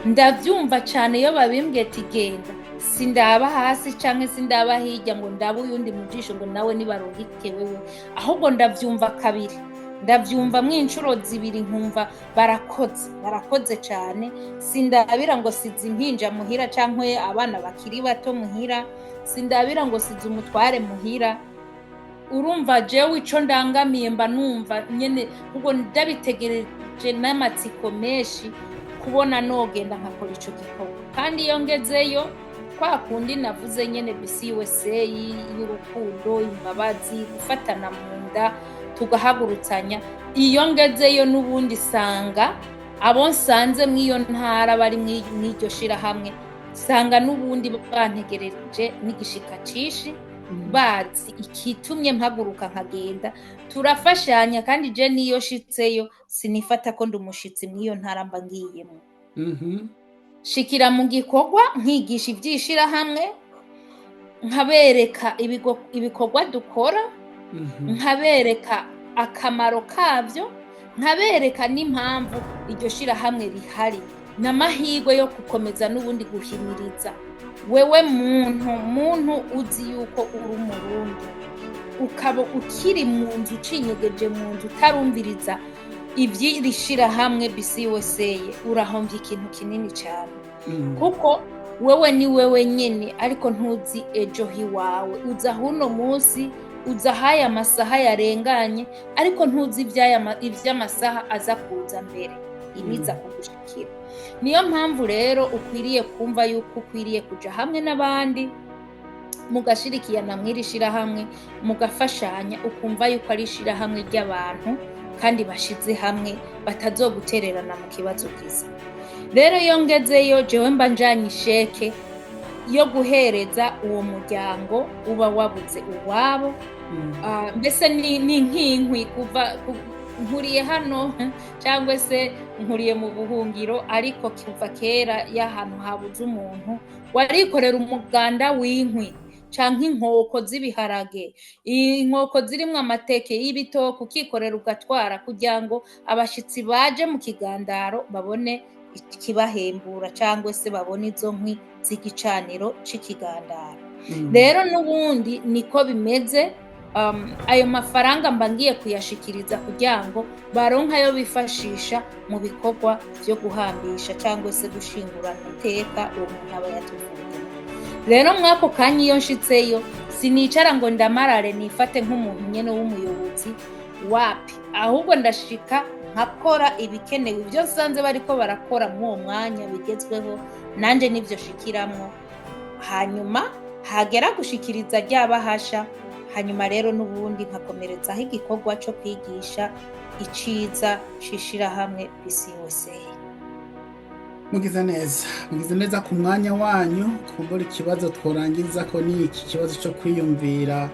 Speaker 1: Ndavyumva cane iyo babimbwiye ati genda, sindaba hasi canke sindaba hirya ngo ndabe uyundi mu jisho ngo nawe nibarungike wewe, ahubwo ndavyumva kabiri, ndavyumvamwo incuro zibiri, nkumva barakoze, barakoze cane. Sindabira ngo size impinja muhira canke abana bakiri bato muhira, sindabira ngo size umutware muhira. Urumva, jewe ico ndangamiye mba numva nyene ubwo ndabitegereje n'amatsiko menshi kubona nogenda nkakora ico gikorwa. Kandi iyo ngezeyo, kwa kundi navuze nyene, BCUSA y'urukundo, imbabazi, gufatana mu nda, tugahagurutsanya, iyo ngezeyo n'ubundi sanga abo nsanze mw'iyo ntara bari mw'iryo shirahamwe, sanga n'ubundi bantegereje n'igishika cishi, bazi ikitumye mpaguruka nkagenda. Turafashanya, kandi je niyo shitseyo sinifata ko ndi umushitsi mw'iyo ntara mba ngiyemwo. Shikira mu gikorwa, nkigisha ivy'ishirahamwe, nkabereka ibikorwa dukora, nkabereka akamaro kavyo, nkabereka n'impamvu iryo shirahamwe rihari, n'amahirwe yo gukomeza n'ubundi guhimiriza wewe muntu uzi yuko uri Umurundi, ukaba ukiri mu nzu, ucinyegeje mu nzu, utarumviriza ivy'iri shirahamwe BCUSA, urahomvye ikintu kinini cane, kuko wewe ni wewe nyene, ariko ntuzi ejo hiwawe. Uza huno munsi, uza haya masaha yarenganye, ariko ntuzi ivy'amasaha aza kuza mbere ibiza kugushikira. Niyo mpamvu rero ukwiriye kumva yuko ukwiriye kuja hamwe n'abandi, mugashirikirana mw'iri shirahamwe, mugafashanya, ukumva yuko ari ishirahamwe ry'abantu kandi bashize hamwe batazogutererana mu kibazo ugize. Rero iyo ngezeyo, jewe mba njanye isheke yo guhereza uwo muryango uba wabuze uwabo. Mbese ni nk'inkwi kuva nkuriye hano cyangwa se nkuriye mu buhungiro, ariko kuva kera y'ahantu habuze umuntu warikorera umuganda w'inkwi canke inkoko z'ibiharage, inkoko zirimwo amateke y'ibitoke, ukikorera ugatwara kugira ngo abashitsi baje mu kigandaro babone ikibahembura cyangwa se babone izo nkwi z'igicaniro c'ikigandaro. Rero n'ubundi niko bimeze. Ayo mafaranga mba ngiye kuyashikiriza kugira ngo baronke ayo bifashisha mu bikorwa vyo guhambisha cyangwa se gushingurana iteka uwo muntu aba yatuvuyemo. Rero mw'ako kanya iyo nshitseyo, sinicara ngo ndamarare nifate nk'umuntu nyene w'umuyobozi, wapi, ahubwo ndashika nkakora ibikenewe, ibyo nsanze bariko barakora mw'uwo mwanya bigezweho, nanje nivyo shikiramwo. Hanyuma hagera gushikiriza ryabahasha, hanyuma rero n'ubundi nkakomerezaho igikorwa co kwigisha iciza c'ishirahamwe BCUSA.
Speaker 2: Mugize neza, mugize neza ku mwanya wanyu. Kumbura ikibazo tworangiza ko ni iki kibazo cyo kwiyumvira.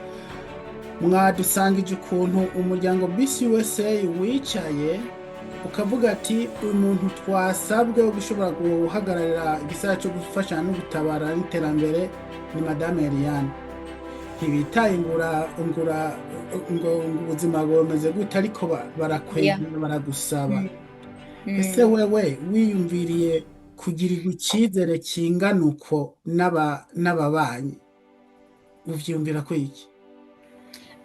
Speaker 2: Mwadusangije ukuntu umuryango BCUSA wicaye ukavuga ati umuntu twasabwe wo gushobora guhagararira igisata cyo gufashanya no gutabara n'iterambere ni Madame Eliane. Ntibitaye ngura ngura ngo ubuzima bumeze gute, ariko barakwegera, baragusaba. Ese wewe wiyumviriye kugirirwa icyizere kingana uko n'ababanyi, uvyiyumvira ko iki?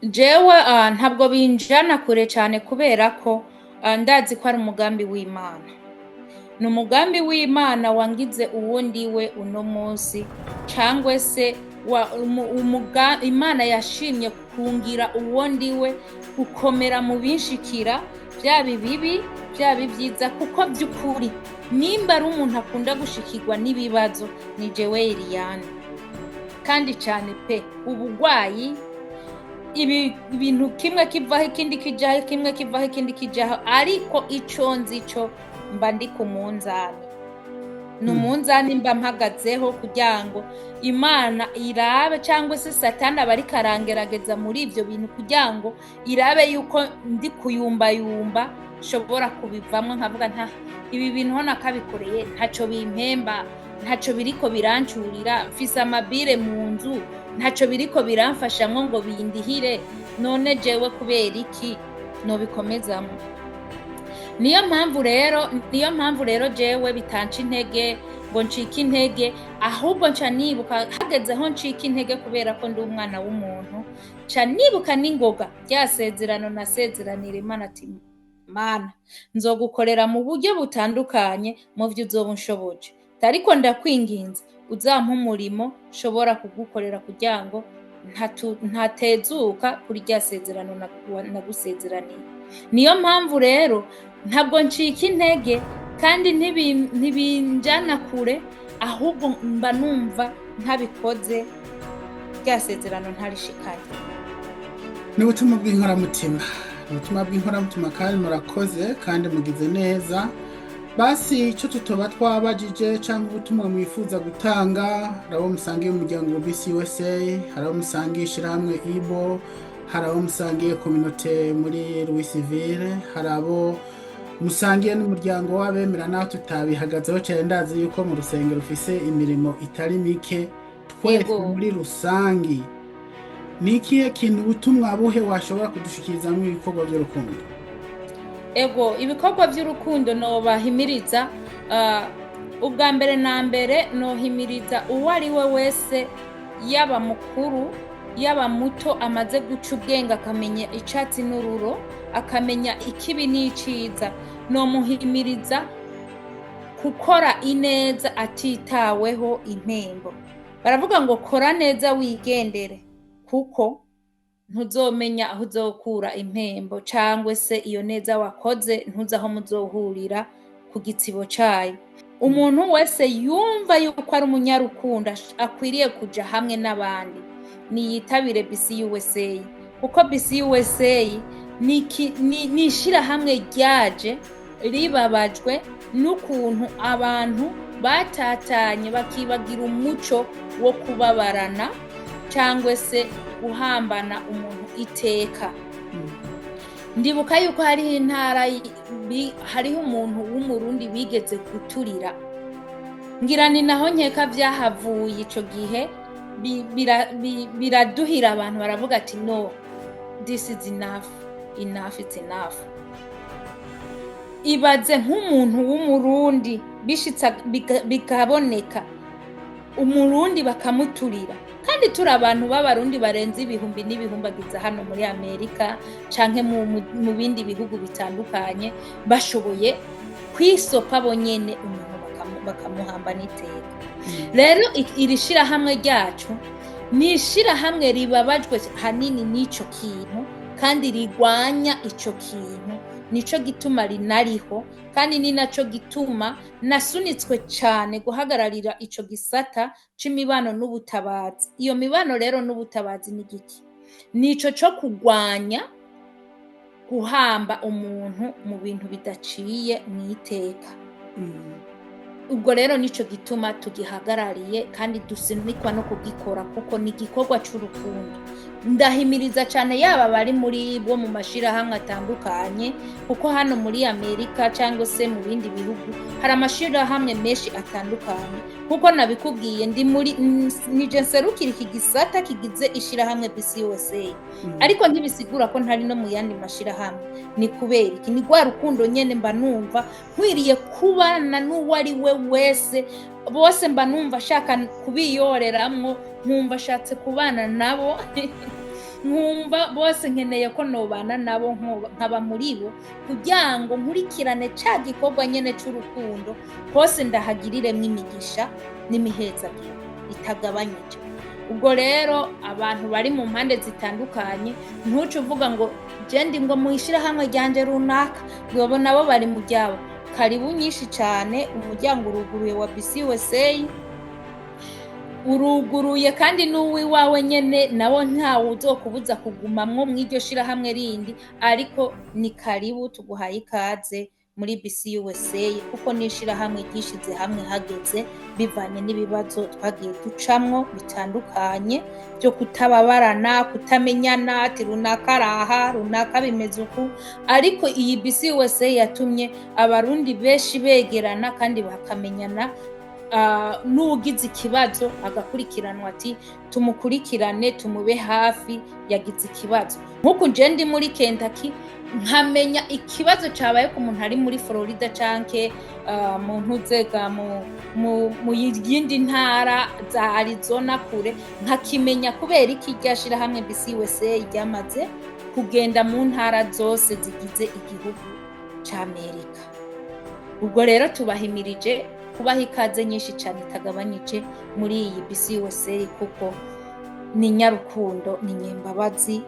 Speaker 1: Jewe ntabwo binjana kure cyane, kubera ko ndazi ko ari umugambi w'Imana. Ni umugambi w'Imana wangize uwundi we uno munsi, cyangwa se Imana yashimye kungira uwo ndiwe, gukomera mu binshikira, byaba ibibi, byaba ibyiza, kuko by'ukuri nimba ari umuntu akunda gushikirwa n'ibibazo ni jewe Eliane, kandi cyane pe. Ubugwayi, ibi ibintu, kimwe kivaho ikindi kijaho, kimwe kivaho ikindi kijaho, ariko ico nzi cyo mba ndi ku munzani. Ni umunzani mba mpagazeho kugira ngo Imana irabe, cyangwa se Satani aba ariko arangerageza muri ibyo bintu kugira ngo irabe yuko ndi kuyumbayumba, nshobora kubivamo nkavuga: "Nta ibi bintu ho nakabikoreye, ntacyo bimpemba, ntacyo biriko birancurira. Mfise amabire mu nzu, ntacyo biriko biramfashamwo ngo bindihire. None jewe kubera iki nobikomezamo?" Niyo mpamvu rero jewe bitanca intege ngo ncike intege, ahubwo nca nibuka hagezeho ncika intege, kubera ko ndi umwana w'umuntu, nca nibuka n'ingoga rya sezerano nasezeranira Imana, ati: "Mana, nzogukorera mu buryo butandukanye mu byo uzoba unshoboje, ariko ndakwinginze uzampa umurimo nshobora kugukorera kugira ngo ntatezuka kuri rya sezerano nagusezeraniye." Niyo mpamvu rero ntabwo ncika intege kandi ntibinjana kure, ahubwo mba numva ntabikoze rya sezerano ntarishikanye.
Speaker 2: Ni ubutumwa bw'inkoramutima, ni ubutumwa bw'inkoramutima, kandi murakoze kandi mugize neza. Basi icyo tutoba twabajije cyangwa ubutumwa mwifuza gutanga, hari abo musangiye umuryango wa BCUSA, hari abo musangiye ishyirahamwe IBO, hari abo musangiye communauté muri Louisville, hari abo musangiye n'umuryango w'abemera, naho tutabihagazeho cyane, ndazi yuko mu rusengero ufise imirimo itari mike. Twese muri rusangi, ni ikihe kintu, ubutumwa buhe washobora kudushikirizamo ibikorwa by'urukundo?
Speaker 1: Ego, ibikorwa by'urukundo nobahimiriza, ubwa mbere na mbere nohimiriza uwo ari we wese, yaba mukuru yaba muto, amaze guca ubwenge, akamenya icatsi n'ururo, akamenya ikibi n'iciza, nomuhimiriza gukora ineza atitaweho impembo. Baravuga ngo: "Kora neza wigendere, kuko ntuzomenya aho uzokura impembo, cangwe se iyo neza wakoze ntuzi aho muzohurira ku gitsibo cayo." Umuntu wese yumva yuko ari umunyarukundo, akwiriye kuja hamwe n'abandi, niyitabire BCUSA, kuko BCUSA ni ishirahamwe ryaje ribabajwe n'ukuntu abantu batatanye, bakibagira umuco wo kubabarana cyangwa se guhambana umuntu iteka. Ndibuka yuko hariho intara hariho umuntu w'Umurundi bigeze guturira, ngira ni naho nkeka vyahavuye ico gihe biraduhira, abantu baravuga ati: "No, this is enough, enough is enough." Ibaze nk'umuntu w'Umurundi bishitse bikaboneka Umurundi bakamuturira, kandi turi abantu b'Abarundi barenze ibihumbi n'ibihumbagiza hano muri Amerika canke mu bindi bihugu bitandukanye, bashoboye kwisopa bonyene umuntu bakamuhamba n'iteka. Rero iri shirahamwe ryacu ni ishirahamwe ribabajwe hanini n'ico kintu kandi rigwanya ico kintu. Nico gituma rinariho, kandi ni naco gituma nasunitswe cane guhagararira ico gisata c'imibano n'ubutabazi. Iyo mibano rero n'ubutabazi ni giki? Nico co kugwanya guhamba umuntu mu bintu bidaciye mw'iteka. Ubwo rero nico gituma tugihagarariye kandi dusunikwa no kugikora, kuko ni igikorwa c'urukundo. Ndahimiriza cane yaba bari muri bo mu mashirahamwe atandukanye, kuko hano muri Amerika cyangwa se mu bindi bihugu hari amashirahamwe menshi atandukanye. Nkuko nabikubwiye, ndi muri nije nserukira iki gisata kigize ishirahamwe BCUSA, ariko ntibisigura ko ntari no mu yandi mashirahamwe. Ni kubera iki? Ni rwa rukundo nyene, mba numva nkwiriye kubana n'uwo ari we wese, bose mba numva ashaka kubiyoreramwo, nkumva ashatse kubana nabo, nkumva bose nkeneye ko nobana nabo, nkaba muri bo, kugira ngo nkurikirane ca gikorwa nyene c'urukundo, hose ndahagiriremwo imigisha n'imihezagiro itagabanyije. Ubwo rero abantu bari mu mpande zitandukanye, ntuce uvuga ngo je ndi ngo mu ishirahamwe ryanje runaka, ngo nabo bari mu ryabo. Karibu nyinshi cane, umuryango uruguruye wa BCUSA uruguruye, kandi n'uwiwawe nyene nawo ntawe uzokubuza kugumamwo mw'iryo shirahamwe rindi, ariko ni karibu, tuguhaye ikaze. Muri BCUSA, kuko n'ishirahamwe ryishize hamwe hageze bivanye n'ibibazo twagiye ducamwo bitandukanye byo kutababarana, kutamenyana, ati runaka araha, runaka bimeze uku. Ariko iyi BCUSA yatumye Abarundi benshi begerana kandi bakamenyana. N'uwugize ikibazo agakurikiranwa, ati tumukurikirane, tumube hafi, yagize ikibazo. Nk'uku nje ndi muri Kentucky, nkamenya ikibazo cabaye ku muntu ari muri Florida canke mu ntuzega mu yindi ntara za Arizona kure, nkakimenya. Kubera iki? Rya shirahamwe BCUSA ryamaze kugenda mu ntara zose zigize igihugu ca Amerika. Ubwo rero tubahimirije kubaha ikaze nyinshi cyane itagabanyije muri iyi BCUSA, kuko ni nyarukundo, ni nyembabazi,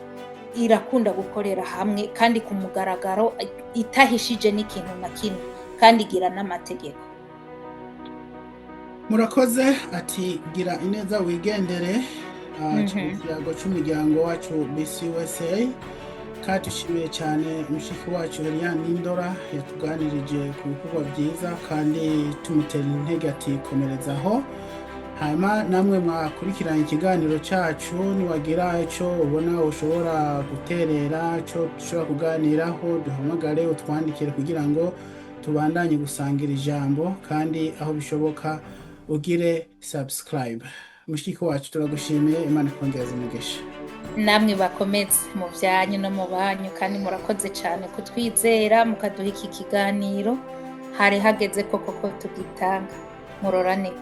Speaker 1: irakunda gukorera hamwe kandi ku mugaragaro, itahishije n'ikintu na kimwe, kandi igira n'amategeko.
Speaker 2: Murakoze. Ati gira ineza wigendere. Ikiyago c'umuryango wacu BCUSA. Kandi dushimiye cyane mushiki wacu Eliane Nindora yatuganirije ku bikorwa byiza, kandi tumutera intege ati komerezaho. Hanyuma namwe mwakurikiranye ikiganiro cyacu, niwagira icyo ubona ushobora guterera, icyo dushobora kuganiraho, duhamagare, utwandikire kugira ngo tubandanye gusangira ijambo, kandi aho bishoboka ugire subscribe. Mushiki wacu, turagushimiye, Imana ikongereza umugisha.
Speaker 1: Namwe bakomeze mu byanyu no mu banyu, kandi murakoze cyane kutwizera mukaduha iki kiganiro. Hari hageze koko ko tugitanga. Muroranirwe.